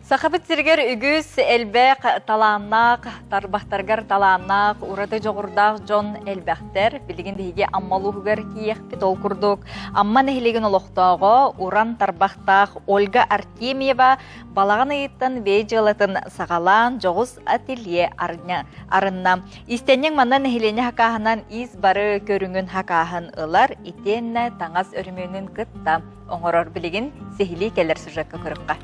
Сахабыт сиригэр үгүс элбэх талааннаах, тарбахтарыгар талааннаах, ураты дьоҕурдаах дьон элбэхтэр. Билигин биһиги Амма улууһугар тиийиэхпит. Ол курдук Амма нэһилиэгин олохтооҕо, уран тарбахтаах Ольга Артемьева балаҕан ыйыттан бэйэ дьыалатын саҕалаан дьоҕус ателье арынна. Иистэнньэҥ манна нэһилиэнньэ хакааһынан иис бары көрүҥүн хакааһын ылар, итиэннэ таҥас өрөмүөнүн кытта оҥорор. Билигин сиһилии кэлэр сюжекка көрүөххэ.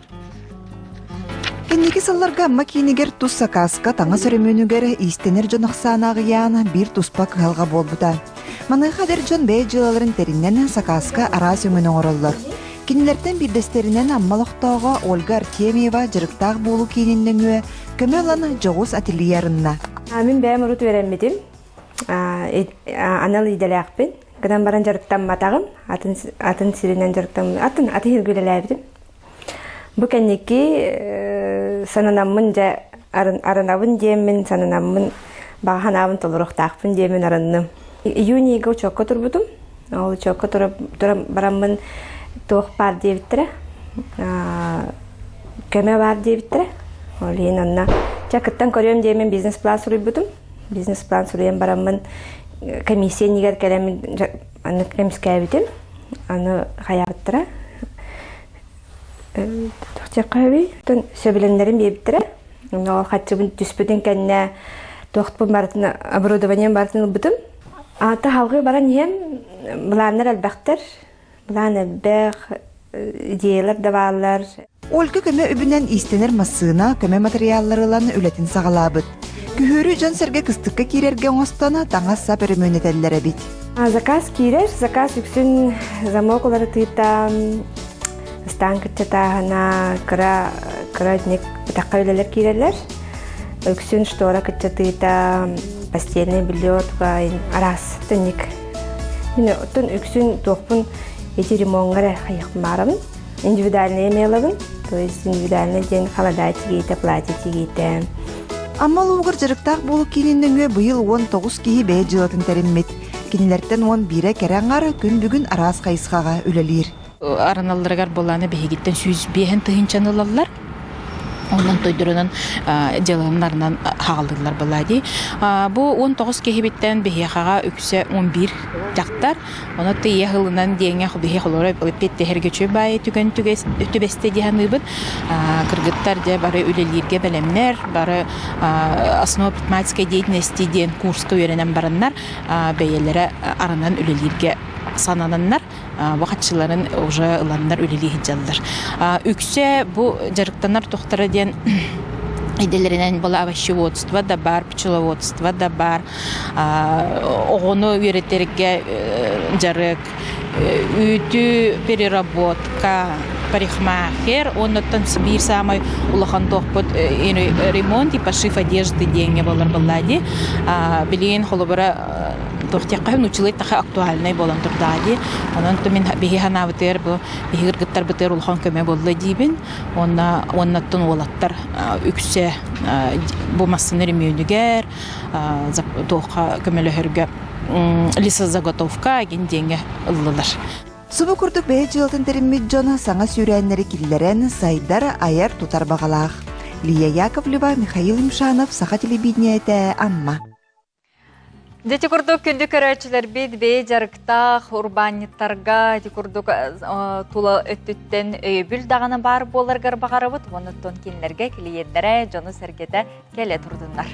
Кэнники сылларга Амма киинигэр тус сакааска таҥас өрөмүөнүгэр иистэнэр дьон ахсаана аҕыйаан биир туспа кыһалҕа буолбута. Маныаха эдэр дьон бэйэ дьыалаларын тэринэн сакааска араас өҥөнү оҥороллор. Кинилэртэн биирдэстэринэн Амма олохтооҕо Ольга Артемьева дьарыктаах буолуу киинин нөҥүө көмө ылан дьоҕус ателье арынна. Мин бэйэм урут үөрэммитим. Анал идэлээхпин. Гынан баран дьарыктамматаҕым. Атын, атын сиринэн дьарыктам, атын атын сиргэ үлэлээбитим. Бу кэнники сананаммын дьэ арынабын диэммин сананаммын баҕа санаабын толоруохтаахпын диэммин арынным. Июнь ыйга учуокка турбутум. Ол учуокка туран бараммын туох баар диэбиттэрэ. Көмө баар диэбиттэрэ. Ол иһин онно чэ кыттан көрүөм диэммин бизнес-план суруйбутум. Бизнес-план суруйан бараммын комиссия иннигэр кэлэммин аны көмүскээбитим. Аны хайаабыттара. Туох Оттон сөбүлэҥнэрин биэрбиттэрэ. Онно хаччыбын түспүтүн кэннэ туохпун барытын оборудованием барытын ылбытым. Аата халҕыы баран иһэн былааннар элбэхтэр. Былаан элбэх, идеялар да бааллар. Ольга көмө үбүнэн иистэнэр массыына, көмө матырыйааллары ылан үлэтин саҕалаабыт. Күһүөрү дьон-сэргэ кыстыкка киирэргэ оҥостон таҥас-сап өрөмүөнэтэллэр эбит. Заказ киирэр. Заказ үксүн замок уларытыыта, ыстаан кыччатааһына, кыра кыра дник бытахха үлэлэр киирэллэр. Үксүн штора кыччатыыта, постельное белье араас төнник. Мин оттон үксүн туохпун ити ремоҥҥа эрэ хайыахпын баарабын. Индивидуальный эмиэлабын, то есть индивидуальный диэн холода тигиитэ, платье тигиитэ. Амма улууһугар дьарыктаах буолуу киинин нөҥүө быйыл 19 киһи бэйэ дьыалатын тэриммит. Кинилэртэн 11-э кэрэ аҥар күн бүгүн араас хайысхаҕа үлэлиир. Араналларыгар буолааны биһигиттэн 105 тыһыынчаны ылаллар. Онон тойдорунан дьыалаларынан хааллылар была дии. Бу 19 киһибиттэн биһиэхэҕэ үксэ 11 дьахтар. Ону тыйа ылынан диэҥҥэ биһи холоро эппиэттэһэргэ үчүгэй баайы түгэн түбэстэ дии саныыбын. Кыргыттар дьэ бары үлэлииргэ бэлэмнэр, бары основа предпринимательской деятельности диэн курска үөрэнэн бараннар бэйэлэрэ арынан үлэлииргэ санананнар бу хаччыларын уже ыланнар үлэлии сылдьаллар. Үксэ бу дьарыктанар тохтара диэн идэлэринэн была овощеводство да бар, пчеловодство да бар, оҕону үөрэтэргэ дьарык, үүтү переработка, парикмахер, оннуттан биир саамай улахан туохпут ремонт и пошив одежды диэҥҥэ буолар буоллаа дии. Билигин холобура туох диэххэ нууччалыы таха актуальнай буолан турдаа дии. Онон мин биһи санаабытыгар бу биһи кыргыттарбытыгар улахан көмө буолла диибин. Уонна уоннаттан уолаттар үксэ бу массыына өрөмүөнүгэр туохха көмөлөһөргө лесозаготовка агин диэҥҥэ ыллылар. Субу курдук бэйэ дьыалатын тэриммит дьон саҥа сүүрээннэри киллэрэн сайдар, айар-тутар баҕалаах. Лия Яковлева, Михаил Юмшанов, Саха телевидениетэ, Амма. Дьэ ити курдук күндү көрөөччүлэрбит бэйэ дьарыктаах урбаанньыттарга ити курдук тула өттүттэн өйөбүл даҕаны баар буоларыгар баҕарабыт. Онуттан кинилэргэ клиеннэрэ, дьону-сэргэтэ кэлэ турдуннар.